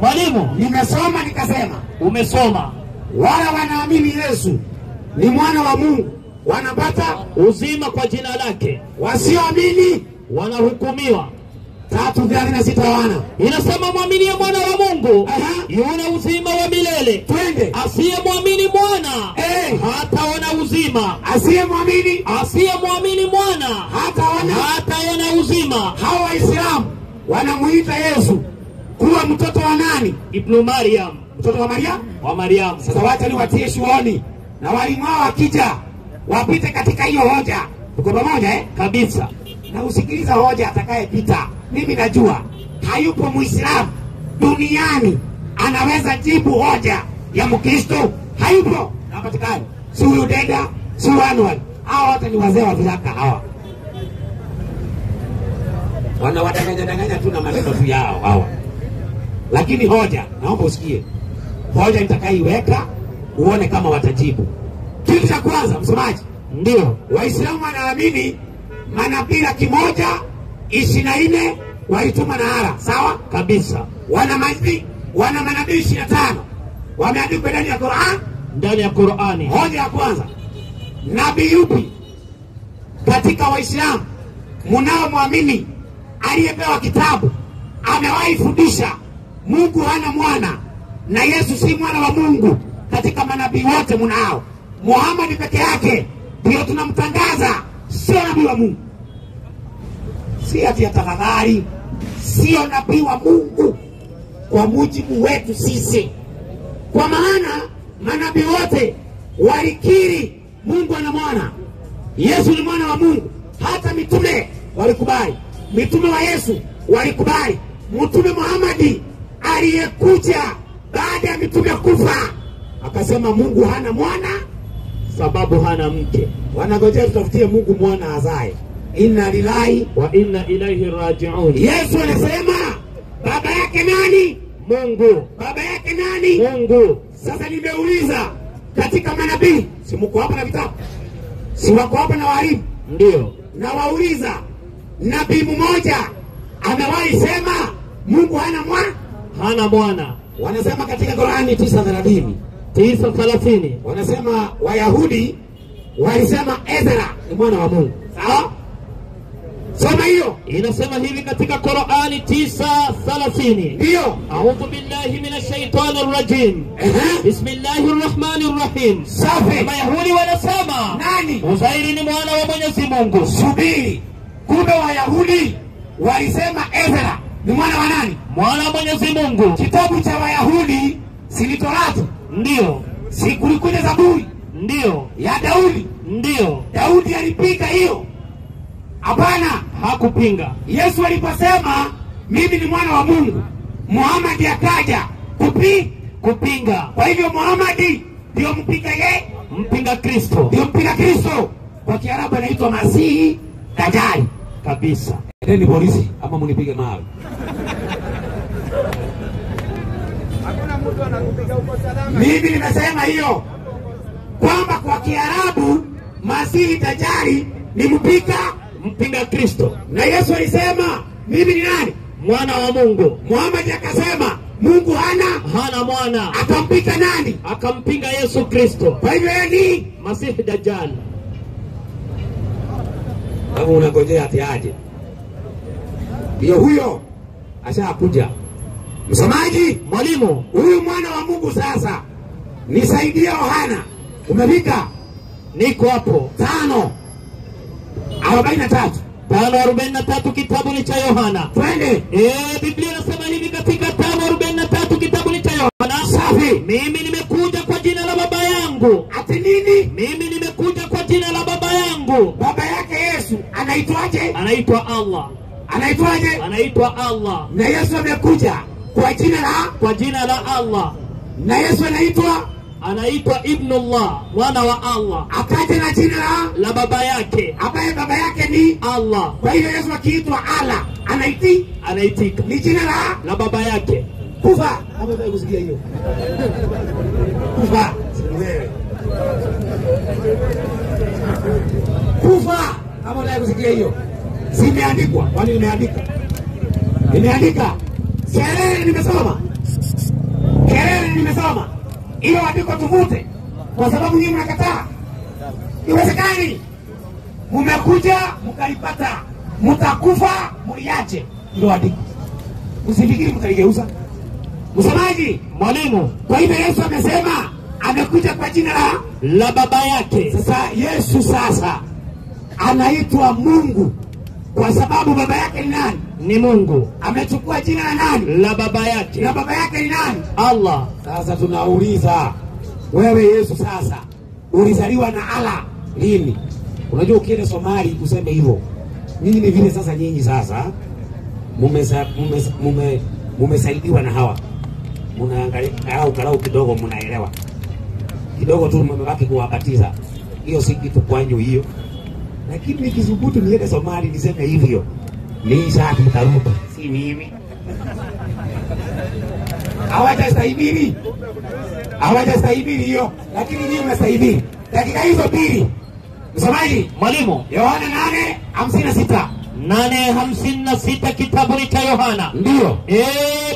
Mwalimu, Nimesoma nikasema, umesoma. Wala wanaamini Yesu ni mwana wa Mungu wanapata uzima kwa jina lake, wasioamini wanahukumiwa. 3:36 Yohana inasema mwaminie mwana wa Mungu yuna uzima wa milele. Twende. Asiyemwamini mwana hataona uzima. Asiyemwamini mwana hataona uzima. Hawa Waislamu wanamuita Yesu kuwa mtoto wa nani? Ibn Maryam. Mtoto wa Maryam? Wa Maryam. Sasa wacha niwatie shuoni na walimu wao wakija wapite katika hiyo hoja. Tuko pamoja eh? Kabisa. Na usikiliza hoja atakayepita. Mimi najua hayupo Muislamu duniani anaweza jibu hoja ya Mkristo, hayupo, hapatikani. Si huyu Deda, si huyu Anwar. Hawa wote ni wazee wa viraka hawa. Wanawadanganya danganya tu na maneno tu yao hawa. Lakini hoja, naomba usikie. Hoja nitakaiweka uone kama watajibu. Kitu cha kwanza msomaji, ndio Waislamu wanaamini manabii 124 walituma na ara, sawa? Kabisa. Wana manabii 25 wameandikwa ndani ya Qur'an, ndani ya Qur'ani. Hoja ya kwanza, nabii yupi katika Waislamu mnaomwamini aliyepewa kitabu amewahi fundisha Mungu hana mwana na Yesu si mwana wa Mungu? Katika manabii wote mnao, Muhammad peke yake ndio tunamtangaza sio nabii wa Mungu. Si ati ya tafadhali, sio nabii wa Mungu kwa mujibu wetu sisi. Kwa maana manabii wote walikiri Mungu ana mwana, Yesu ni mwana wa Mungu. Hata mitume walikubali, mitume wa Yesu walikubali. Mtume Muhammad aliyekuja baada ya mitume kufa akasema Mungu hana mwana sababu hana mke. Wanangojea tutafutie Mungu mwana azae. Inna lillahi wa inna ilaihi raji'un. Yesu anasema baba yake nani? Mungu. Baba yake nani? Mungu. Sasa nimeuliza katika manabii, si mko hapa na vitabu? Si wako hapa na walimu? Ndio. Na wauliza, nabii mmoja amewahi sema Mungu hana mwana? Hana mwana. Wanasema katika Qur'ani 9:30. 9:30. Wanasema Wayahudi walisema Ezra ni mwana wa Mungu. Sawa? Soma hiyo. Inasema hivi katika Qur'ani 9:30. Ndio. A'udhu billahi minash shaitani rajim. Bismillahir rahmanir rahim. Safi. Wayahudi wanasema nani? Uzairi ni mwana wa Mwenyezi Mungu. Subiri. Kumbe Wayahudi walisema Ezra ni mwana wa nani? Mwana wa Mwenyezi Mungu. Kitabu cha Wayahudi si Torati? Ndio. Si kulikuja Zaburi? Ndio. Ya Daudi? Ndio. Daudi alipinga hiyo? Hapana, hakupinga. Yesu aliposema mimi ni mwana wa Mungu, Muhammad akaja kupinga. Kwa hivyo Muhammad ndio mpinga yeye, mpinga Kristo. Ndio mpinga Kristo. Kwa Kiarabu anaitwa Masihi Dajjal. Kabisa. Endeni polisi ama mnipige mawe. Hakuna mtu anakupiga uko salama. Mimi nimesema hiyo kwamba kwa Kiarabu Masihi Dajjal ni mpinga Kristo. Na Yesu alisema mimi ni nani? Mwana wa Mungu. Muhammad akasema Mungu hana mwana. Akampinga nani? Akampinga Yesu Kristo. Kwa hivyo yeye ni Masihi Dajjal. Kama unangojea ati aje. Ndio huyo ashakuja. Msomaji, mwalimu, huyu mwana wa Mungu sasa nisaidie Yohana. Umefika? Niko hapo. 5:43. 5:43 kitabu ni cha Yohana. Twende. Biblia inasema hivi katika 5:43 kitabu ni cha Yohana. Safi. Mimi nimekuja kwa jina la baba yangu. Ati nini? Mimi nimekuja kwa jina la baba yangu. Baba yake Yesu anaitwaje? Anaitwa Allah. Anaitwaje? Anaitwa Allah. Na Yesu amekuja kwa jina la, kwa jina la Allah. Na Yesu anaitwa Ibnullah, mwana wa Allah. Akaja na jina la baba yake, ambaye baba yake ni Allah. Kwa hiyo Yesu akiitwa Allah anaitika. Ni jina la baba yake. Kufa. Hapo ndio kusikia hiyo. Kufa. Wewe. Kufa. Hapo ndio kusikia hiyo. Zimeandikwa. Kwani nimeandika? Nimeandika. Sherehe nimesoma. Qur'ani nimesoma. Hiyo andiko tuvute kwa sababu nyinyi mnakataa. Iwezekani. Mmekuja mkalipata, mtakufa mliache. Ndio andiko. Usifikiri mtaigeuza. Msemaji, Mwalimu, kwa hivyo Yesu amesema amekuja kwa jina la baba yake. Sasa Yesu sasa anaitwa Mungu kwa sababu baba yake ni nani? Ni Mungu. Amechukua jina la nani? La baba yake. Na baba yake ni nani? Allah. Sasa tunauliza wewe Yesu sasa ulizaliwa na Allah lini? Unajua ukienda Somali useme hivyo. Nyinyi ni vile sasa, nyinyi sasa mumesaidiwa na hawa. Mnaangalia karau kidogo, mnaelewa. Kidogo tu mmebaki kuwabatiza. Hiyo si kitu kwanyu hiyo. Lakini nikisubutu niende Somali niseme hivyo, ni saa mtaruka, si mimi. Hawajastahimili. Hawajastahimili hiyo, lakini nyinyi mnastahimili. Dakika hizo mbili. Msomaji, Mwalimu, Yohana 8:56. 8:56 kitabu cha Yohana. Ndio.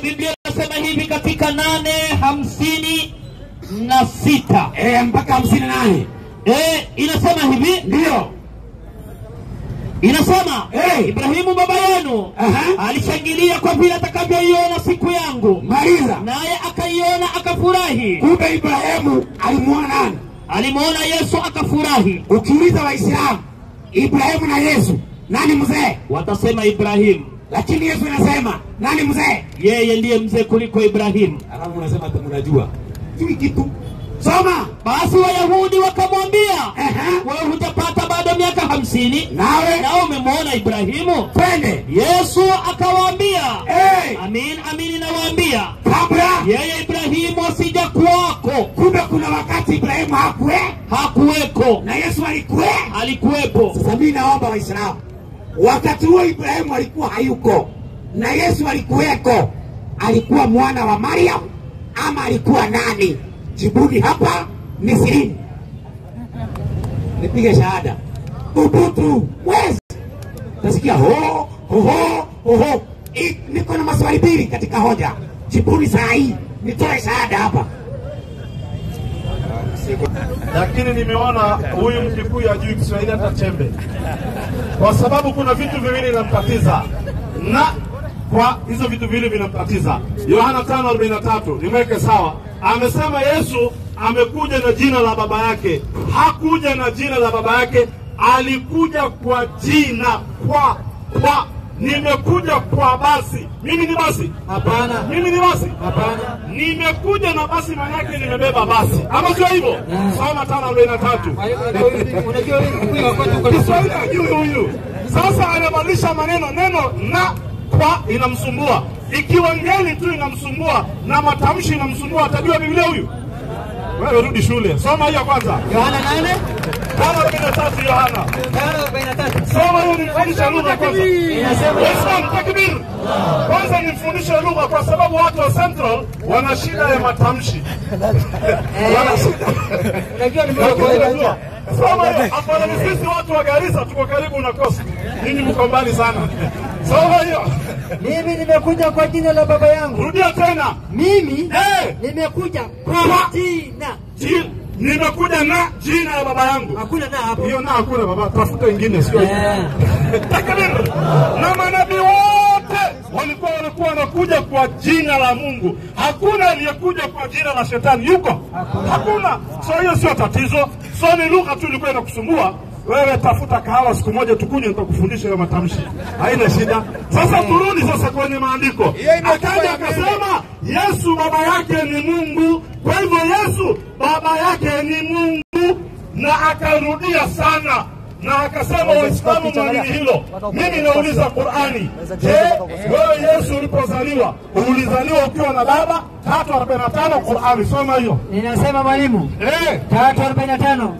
Biblia inasema hivi katika 8:56. Mpaka 58. Inasema hivi. Ndio. Inasema, Ibrahimu baba yenu alishangilia kwa vile atakavyoiona siku yangu. Maliza. Naye akaiona akafurahi. Kumbe Ibrahimu alimuona nani? Alimuona Yesu akafurahi. Ukiuliza Waislamu, Ibrahimu na Yesu nani mzee? Watasema Ibrahimu. Lakini Yesu anasema nani mzee? Yeye ndiye mzee kuliko Ibrahimu. Alafu unasema mnajua. Sijui kitu. Soma. Basi Wayahudi wakamwambia, wewe hujapata bado miaka 50, nawe na umemwona Ibrahimu? Twende. Yesu akawaambia, amin amin nawaambia, kabla yeye Ibrahimu asija kuwako. Kumbe kuna wakati Ibrahimu hakuweko na Yesu alikuwepo. Sasa mimi naomba Waislamu, wakati huo Ibrahimu alikuwa hayuko na Yesu alikuweko, alikuwa mwana wa Mariam ama alikuwa nani? Jibuni hapa ni sirini. Nipige shahada. Ubutu mwezi. Nasikia ho ho ho ho. Niko na maswali mbili katika hoja. Jibuni saa hii. Nitoe shahada hapa. Lakini nimeona huyu Mkikuyu hajui Kiswahili hata chembe. Kwa sababu kuna vitu viwili vinamtatiza. Na kwa hizo vitu viwili vinamtatiza. Yohana 5:43 nimweke sawa. Amesema Yesu amekuja na jina la baba yake. Hakuja na jina la baba yake, alikuja kwa jina kwa nimekuja kwa basi. Mimi ni basi? Hapana. Mimi ni basi? Hapana. Nimekuja na basi, maana yake nimebeba basi. Ama sio hivyo? Soma 5:43. Unajua huyu wakati uko Kiswahili hajui huyu. Sasa anabadilisha maneno, neno na kwa inamsumbua. Ikiwa ngeli tu inamsumbua na matamshi inamsumbua, atajua Biblia huyu? Wewe rudi shule. Soma hiyo kwanza. Yohana 8 5:43 Yohana. 5:43. Soma hiyo, nifundishe lugha kwanza. Inasema Waislamu takbir. Kwanza nifundishe lugha kwa sababu watu wa Central wana shida ya matamshi. Wana shida. Unajua ni Soma hiyo. Hapana, ni sisi watu wa Garissa tuko karibu na Coast. Ninyi mko mbali sana. Soma hiyo. Mimi nimekuja kwa jina la baba yangu. Rudia tena. Mimi nimekuja kwa jina. Nimekuja na jina la baba yangu. Hakuna na hapo. Hiyo na hakuna baba, tafuta ingine sio hiyo. Takbir. Na manabii wote walikuwa wanakuja kwa jina la Mungu. Hakuna aliyekuja kwa jina la shetani. Yuko? Hakuna. So hiyo sio tatizo. So ni lugha tu ilikuwa inakusumbua. Wewe tafuta kahawa siku moja tukunywe, nitakufundisha hiyo matamshi. Haina shida. Sasa turudi sasa kwenye maandiko. Akaja akasema Yesu baba yake ni Mungu. Kwa hivyo Yesu baba yake ni Mungu, na akarudia sana na akasema Waislamu mwamini hilo. Mimi nauliza Qur'ani, je, wewe Yesu ulipozaliwa ulizaliwa ukiwa na baba? 3:45 Qur'ani, soma hiyo. Ninasema mwalimu. 3:45.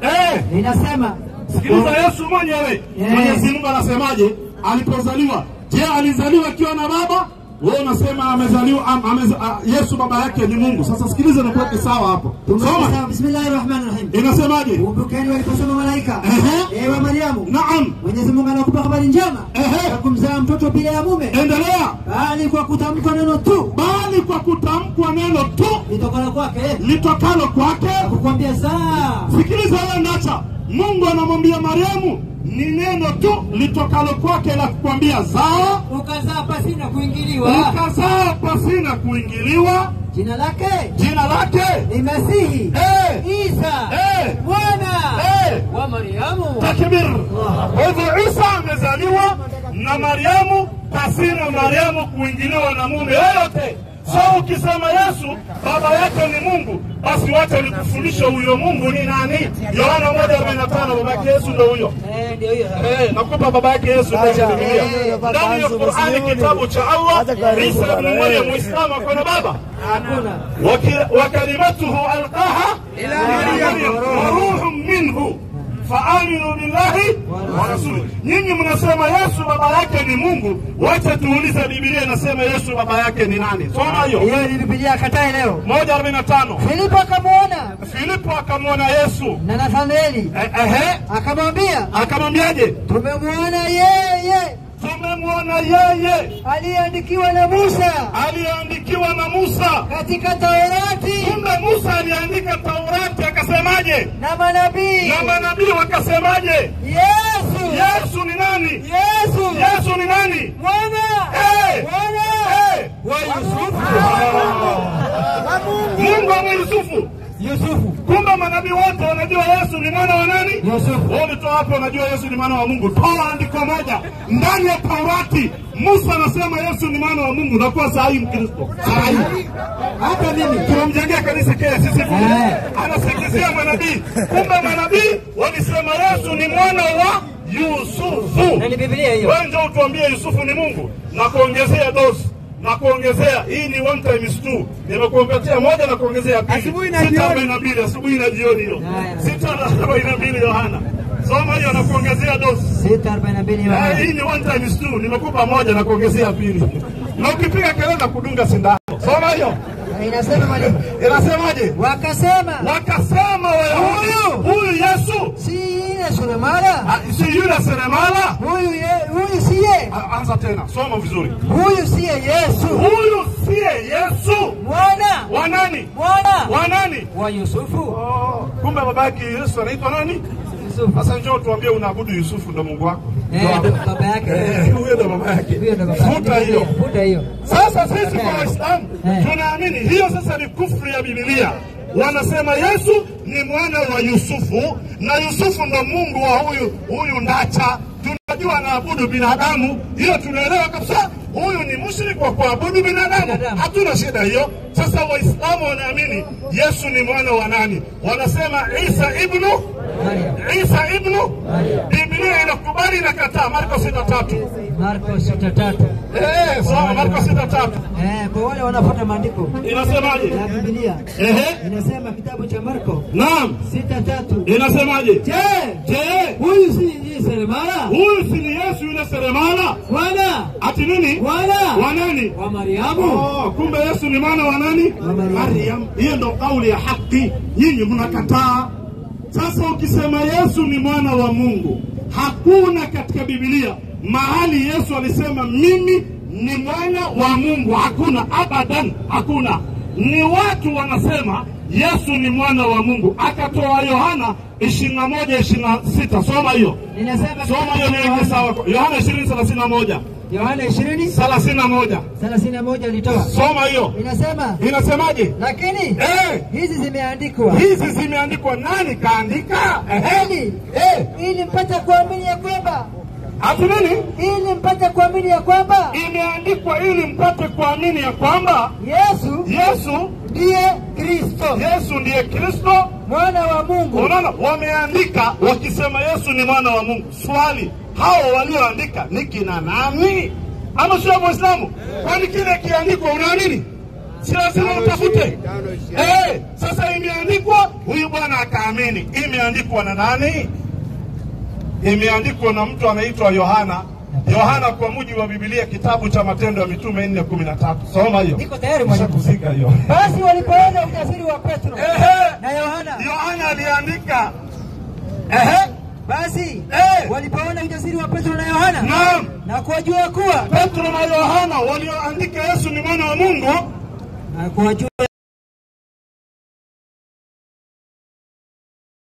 Ninasema sikiliza Yesu mwenyewe. Mwenyezi Mungu anasemaje alipozaliwa? Je, alizaliwa akiwa na baba? Wewe unasema amezaliwa Yesu baba yake ni Mungu. Sasa sikiliza na kuweke sawa hapo. Soma. Bismillahirrahmanirrahim. Inasemaje? Kumbukeni waliposema malaika, ewe Mariamu, naam, Mwenyezi Mungu anakupa habari njema ya kumzaa mtoto bila ya mume. Endelea. Bali kwa kutamka neno tu, bali kwa kutamkwa neno tu litokalo kwake, litokalo kwake, kukwambia zaa. Sikiliza wewe Ndacha, Mungu anamwambia Mariamu ni neno tu litokalo kwake la kukwambia zaa, ukazaa pasina kuingiliwa, ukazaa pasina kuingiliwa. Jina lake, jina lake ni Masihi Isa mwana wa Mariamu. Takbir. Kwa hivyo Isa amezaliwa na Mariamu pasina Mariamu kuingiliwa na mume yoyote. So ukisema Yesu baba yake ni Mungu, basi wacha nikufundishe huyo Mungu ni nani. Yohana 1:45, baba yake Yesu ndio huyo. Ndio huyo. Nakupa baba yake Yesu ndani ya Biblia. Ndani ya Qur'ani, kitabu cha Allah, Isa ibn Maryam Muislamu akona baba? Hakuna. Wa kalimatuhu alqaha ila Maryam wa ruhun minhu faaminu billahi wa rasulihi. Nyinyi mnasema Yesu baba yake ni Mungu, wacha tuulize Biblia inasema Yesu baba yake ni nani? Soma hiyo. Hiyo ni Biblia katai leo. 1:45. Filipo akamuona. Filipo akamuona Yesu na Nathanaeli. Akamwambia. Akamwambiaje? Tumemwona yeye. Tumemwona yeye aliyeandikiwa na Musa, aliyeandikiwa na Musa katika Taurati. Kumbe Musa aliandika Taurati akasemaje? Na manabii. Na manabii wakasemaje? Yesu. Yesu ni nani? Yesu. Yesu ni nani? Mwana. Mwana wa Yusufu. Mungu wa Yusufu. Yusufu. Kumbe manabii wote wanajua Yesu ni mwana wa nani? Yusufu. Wao ulitoa hapo wanajua Yesu ni mwana wa Mungu. Toa andiko moja ndani ya Taurati, Musa anasema Yesu ni mwana wa Mungu, nakuwa sahihi Mkristo. Sahihi. Hata mimi tunamjengea kanisa kile sisi. Anasikizia manabii. Kumbe manabii walisema Yesu ni mwana wa Yusufu. Na ni Biblia hiyo. Wewe njoo utuambie Yusufu ni Mungu na kuongezea dozi. Na kuongezea hii ni 1 times 2. Nimekuongezea moja na kuongezea pili. Asubuhi na jioni. 6:42 asubuhi na jioni hiyo. 6:42 Yohana. Soma hiyo na kuongezea dozi. 6:42 Yohana. Hii ni 1 times 2. Nimekupa moja na kuongezea pili. Na ukipiga kelele na kudunga sindano. Soma hiyo. Inasema mwalimu. Inasemaje? Wakasema. Wakasema Wayahudi, huyu Yesu si yule seremala? Si yule seremala? Huyu siye. Anza tena, soma vizuri. Huyu siye Yesu. Huyu siye Yesu. Mwana wa nani? Mwana wa nani? Wa Yusufu. Oh, kumbe babake Yesu anaitwa nani? Yusufu. Sasa njoo tuambie unaabudu Yusufu ndo Mungu wako. Baba yake. Huyo ndo baba yake. Huyo ndo baba yake. Futa hiyo. Futa hiyo. Sasa sisi kwa Waislamu tunaamini hiyo sasa ni kufri ya Biblia. Wanasema Yesu ni mwana wa Yusufu na Yusufu ndo Mungu wa huyu Ndacha. Tunajua anaabudu binadamu, hiyo tunaelewa kabisa. Huyu ni mushrik kwa kuabudu binadamu, hatuna shida hiyo. Sasa Waislamu wanaamini Yesu ni mwana wa nani? Wanasema Isa ibnu Isa ibnu. Biblia inakubali na kataa. Marko 6:3. Marko 6:3. Sawa, Marko 6:3. Kwa wale wanafuata maandiko. Inasemaje? Ya Biblia. Inasema kitabu cha Marko. Naam. 6:3. Inasemaje? Je, huyu si seremala? Huyu si ni Yesu yule seremala? Bwana. Ati nini? Bwana. Wa nani? Wa Mariamu. Oh, kumbe Yesu ni mwana wa nani? Mariam. Hiyo ndio kauli ya haki. Nyinyi mnakataa. Sasa ukisema Yesu ni mwana wa Mungu, hakuna katika Biblia mahali Yesu alisema mimi ni mwana wa Mungu. Hakuna, abadan, hakuna. Ni watu wanasema Yesu ni mwana wa Mungu. Akatoa Yohana 21:26. Soma hiyo. Ninasema soma hiyo niweke sawa. Yohana 20:31. Yohana 20:31. 31 alitoa. Soma hiyo. Inasema. Inasemaje? Lakini hizi zimeandikwa. Hizi zimeandikwa, nani kaandika? Ili mpate kuamini ya kwamba Ati nini? Ili mpate kuamini ya kwamba imeandikwa ili mpate kuamini ya kwamba Yesu ndiye Kristo. Yesu ndiye Kristo mwana wa Mungu. Unaona, wameandika wakisema Yesu ni mwana wa Mungu. Swali, hao walioandika ni kina nani? Ama sio Muislamu? Kwani kile kiandikwa unaamini? Si lazima utafute. Sasa imeandikwa, huyu bwana akaamini. Imeandikwa na nani? Imeandikwa na mtu anaitwa Yohana. Yohana kwa mujibu wa Biblia, kitabu cha Matendo ya Mitume 4:13. Soma hiyo. Niko tayari mwalimu. Nishakuzika hiyo. Basi walipoona ujasiri wa Petro na Yohana, Yohana aliandika. Basi walipoona ujasiri wa Petro na Yohana, Naam, na kuwajua kuwa Petro na Yohana walioandika Yesu ni mwana wa Mungu, na kuwajua